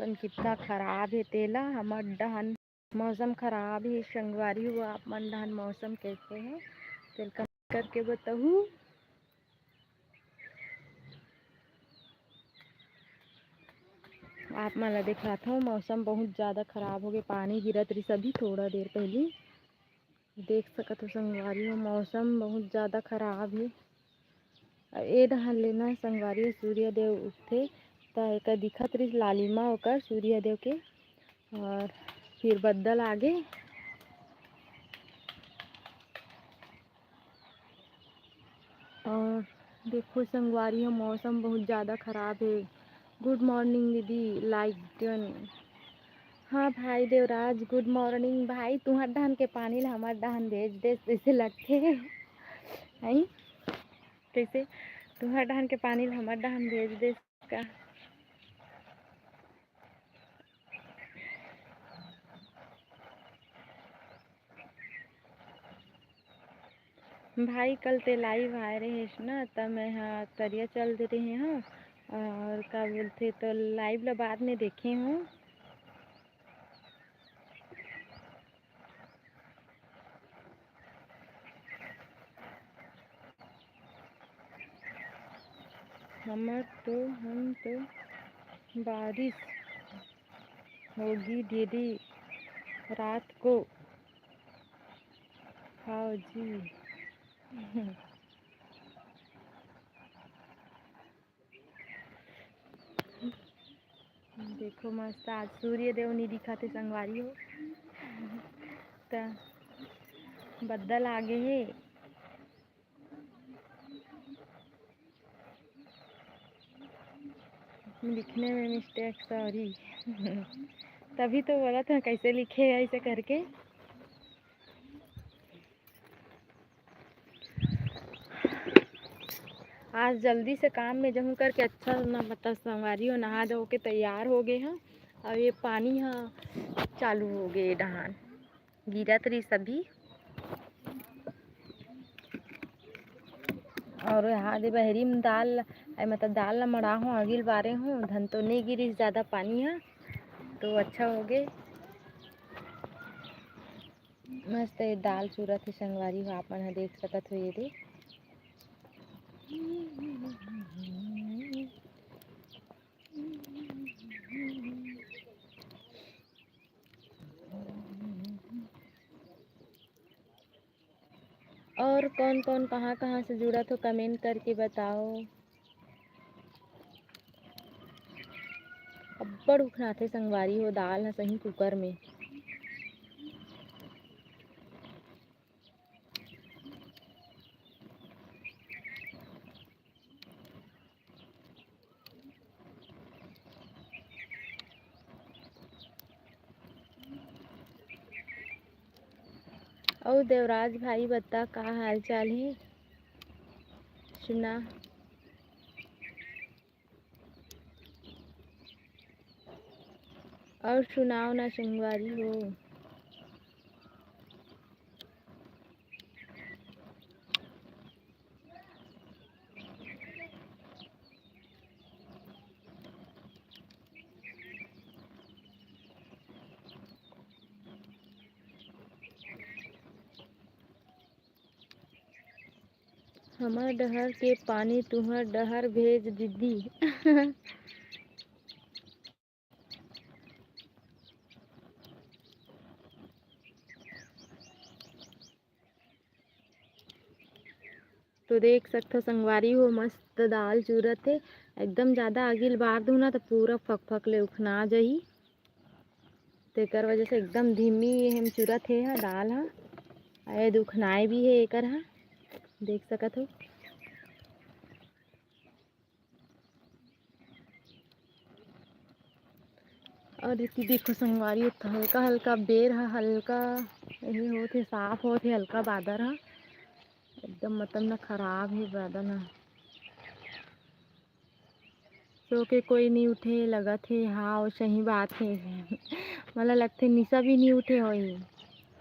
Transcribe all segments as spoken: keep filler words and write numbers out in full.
मौसम कितना खराब हे तेला, हमर डहन मौसम खराब हे। संगवारी हो, आप मन डहन मौसम कैसे हे, तेल comment करके बताहू। आप मन ला दिखाथव, मौसम बहुत ज़्यादा खराब हो गे, पानी गिरत रहिस अभी थोड़ा देर पहली। देख सकत हो संगवारी हो, मौसम बहुत ज़्यादा खराब हे। अउ ए डहर ले ना संगवारी हो, सूर्य देव उगथे, त एकर दिखत रहिस लालिमा ओकर सूर्य देव के, और फिर बदल आगे। और देखो संगवारी हो, मौसम बहुत ज़्यादा खराब हे। Good morning दीदी, like done। हाँ भाई देवराज, good morning भाई। तुहर डहन के पानी ला हमर डहन भेज दे, जैसे लगथे। हैं? कैसे? तुहर डहन के पानी ला हमर डहन भेज दे का? भाई, कल ते live आए रहेस ना, त मैं हा तरिया चल दे रहे हूँ, और का बोलथे, तो live ला बाद में देखे हूँ। हमर तो, हम तो बारिश होगी दीदी रात को। हाँ जी। देखो मस्त आज सूर्य देव नी दिखत हे संगवारी हो, त बदल आगे हे। लिखने में mistake, sorry। तभी तो बोलत हँव कैसे लिखे हे ऐसे करके। आज जल्दी से काम में जहूँ करके, अच्छा ना बता संगवारी हो, नहा धो के तैयार हो गे हँव। अउ ये पानी ह चालू हो गे, डहान गिरत रहिस अभी। और यहाँ दे बहरी में दाल, ए, मतलब दाल ला मड़ा हूँ, अगिल बारे हूँ, धन तो नहीं गिरिस ज़्यादा पानी ह, तो अच्छा हो गे। मस्त ये दाल चूरत हे संगवारी हो, आप मन ह देख सकत हो ये दे। और कौन कौन कहाँ कहाँ से जुड़त हो, comment करके बताओ। अब्बड़ उखनाथे संगवारी हो दाल ह सही कुकर में। अउ देवराज भाई बता का हाल चाल हे? सुना। और सुनाओ ना संगवारी हो। हमर डहर के पानी तुहर डहर भेज दीदी। तो देख सकथो संगवारी हो, मस्त दाल चूरत हे। एकदम ज़्यादा आगी ल बार दू ना, तो पूरा फक फक ले उखना जाही। तेकर वजह से एकदम धीमी एहम चूरत हे हा दाल हा। अउ उखनाए भी हे एकर हा, देख सकत हो। और इति देखो संगवारी, हल्का हल्का बेर हा, हल्का यही होत हे, साफ होत हे, हल्का बादर हा। एकदम मतलब ना खराब हे बादर हा। सो के कोई नहीं उठे लगत हे। हाँ, वो सही बात हे। मोला लगथे निशा भी नहीं उठे होही।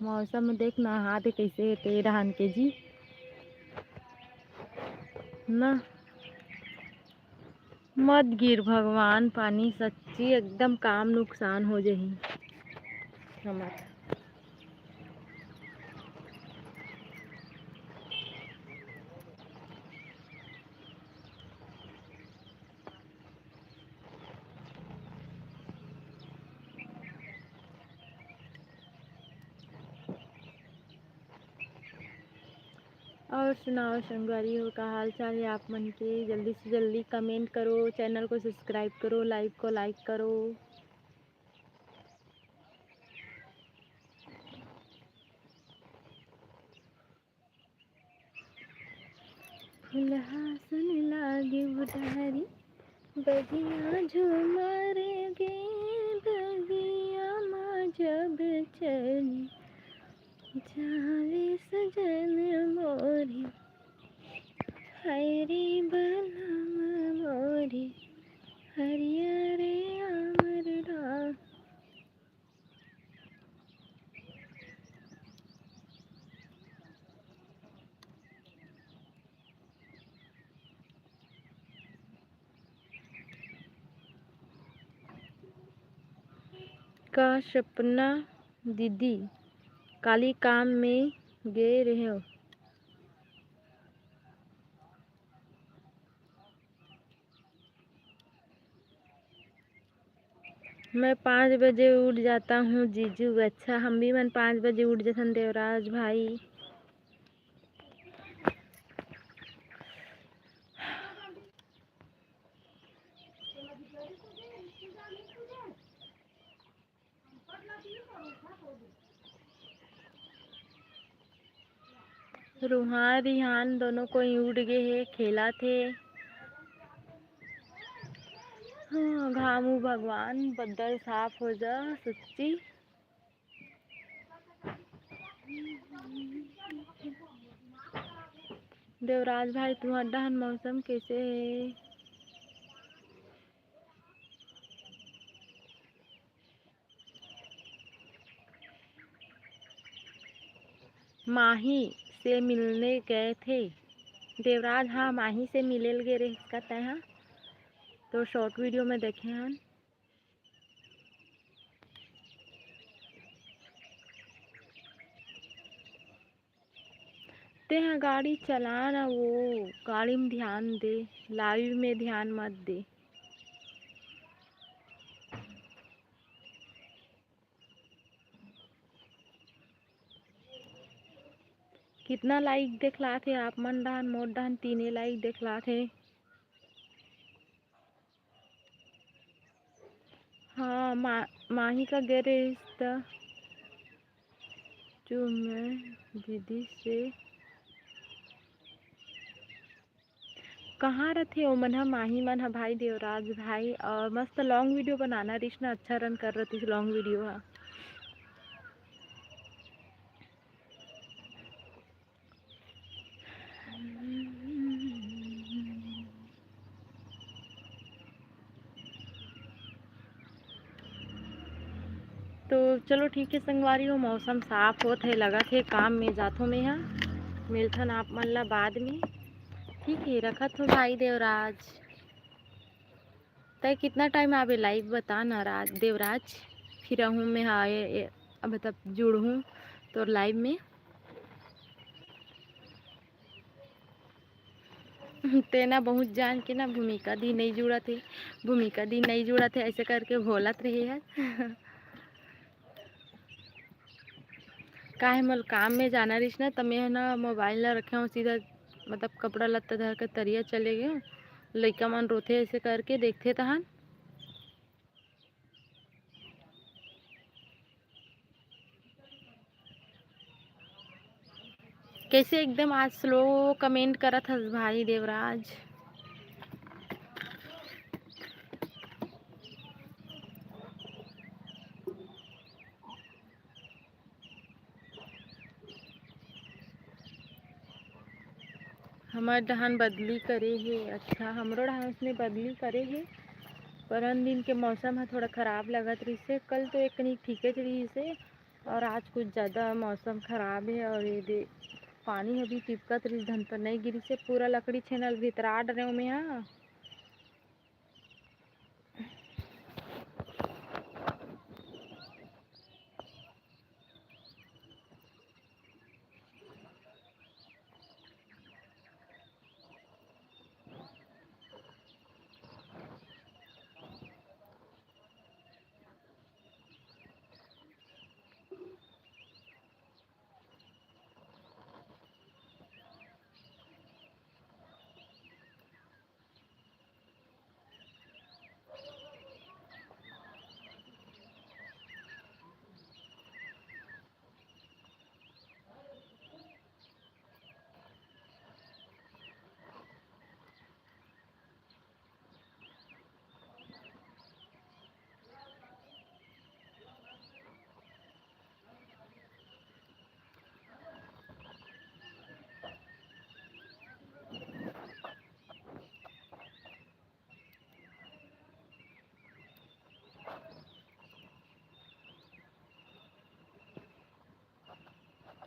मौसम देख ना, हाथ कैसे हे तेरे डहान के जी ना। मत गिर भगवान पानी, सच्ची एकदम काम नुकसान हो जही हमर। और सुनाओ संगवारी हो, का हाल चाल हे आप मन के? जल्दी से जल्दी comment करो, channel को subscribe करो, live को like करो। फुलहा सन लागे बुढ़ारी, बगिया झूमर गे, बगिया मा जब चली जावे सजन मोरे, हाय रे बलम मोरे, हरियर आमर डाल। का सपना दीदी, काली काम में गे रहेव? मैं पाँच बजे उठ जाता हूँ जीजू। अच्छा, हम भी मन पाँच बजे उठ जथन देवराज भाई। रुहान रिहान दोनों कोई उठ गे हे, खेलत हे। हाँ, घामू भगवान, बदल साफ हो जा, सच्ची। देवराज भाई, तुहर डहन मौसम कैसे हे? माही से मिलने गए थे। देवराज, हाँ, माही से मिले ल गे रहिस का तैं हा? तो short video में देखे हन। तेहा गाड़ी चला ना, वो गाड़ी में ध्यान दे, live में ध्यान मत दे। कितना like देखलात हे आप मन डहन? मोर डहन तीने like देखलात हे। हाँ, मा-, माही का गे रहिस त चुम्मे दीदी से कहाँ रथे ओ मन ह, माही मन ह, भाई देवराज भाई, और मस्त long video बनाना रिस ना, अच्छा run कर रथिस long video ह। तो चलो ठीक है संगवारी हो, मौसम साफ होत है, लगत है काम में जाथो मैं हा, मिलथन आप मन ला बाद में। ठीक है, रखत हो भाई देवराज। तय कितना time आबे live बता ना राज, देवराज, फिर आहूँ मैं हा, ए, ए, मतलब जुड़हूँ तोर live में। तेना बहुत जान के ना भूमिका दी नहीं जुड़त हे, भूमिका दी नहीं जुड़त हे, ऐसे करके बोलत रहे है। काहे मोल काम में जाना रहिस ना, त मैं ना mobile ला रखे हूँ, सीधा मतलब कपड़ा लत्ता धर के तरिया चले गए। लइका मन रोथे ऐसे करके देखथे तहन। कैसे एकदम आज slow comment करत हस भाई देवराज। हमर डहान बदली करे हे। अच्छा, हमरो डहान उसने बदली करे हे, पर अन दिन के मौसम ह थोड़ा खराब लगत रहिसे। कल तो एक कनी ठीके रहिसे, और आज कुछ ज़्यादा मौसम खराब हे। और ये दे, पानी ह भी टिपकत रहिस, धन तो नई गिरिसे, पूरा लकड़ी छेनल भीतरा डरे ओमे हा।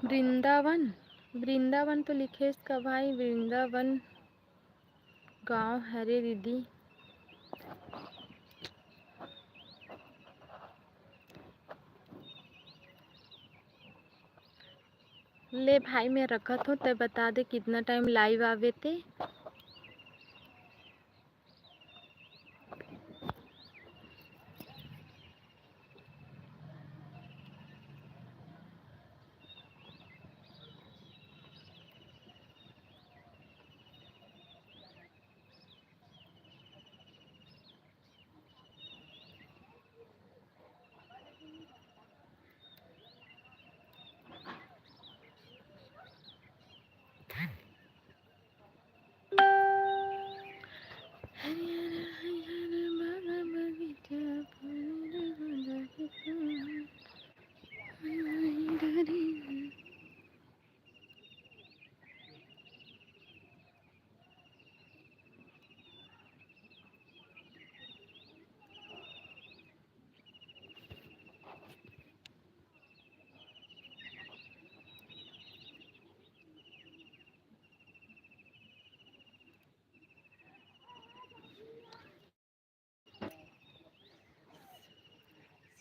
वृंदावन, वृंदावन तो लिखेस का भाई, वृंदावन गांव हरे दीदी। ले भाई, मैं रखत हो, तै बता दे कितना टाइम लाइव आवे ते।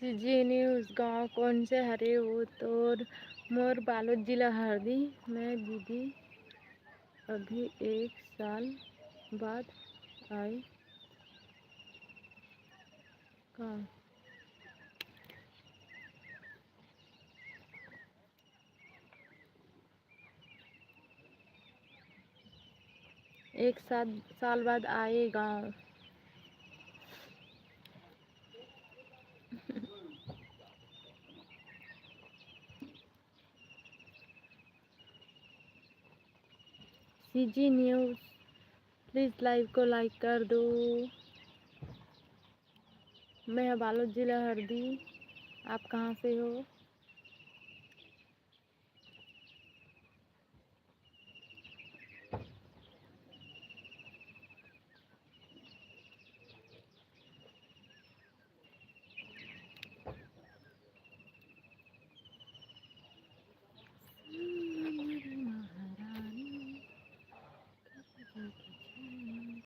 सीजी न्यूज़, गांव कौन से हरे वो तोर? मोर बालोद जिला हरदी। मैं दीदी अभी एक साल बाद आई का? एक साल, साल बाद आए गांव। सीजी न्यूज़, प्लीज लाइव को लाइक कर दो। मैं ह बालोद जिला हरदी, आप कहाँ से हो?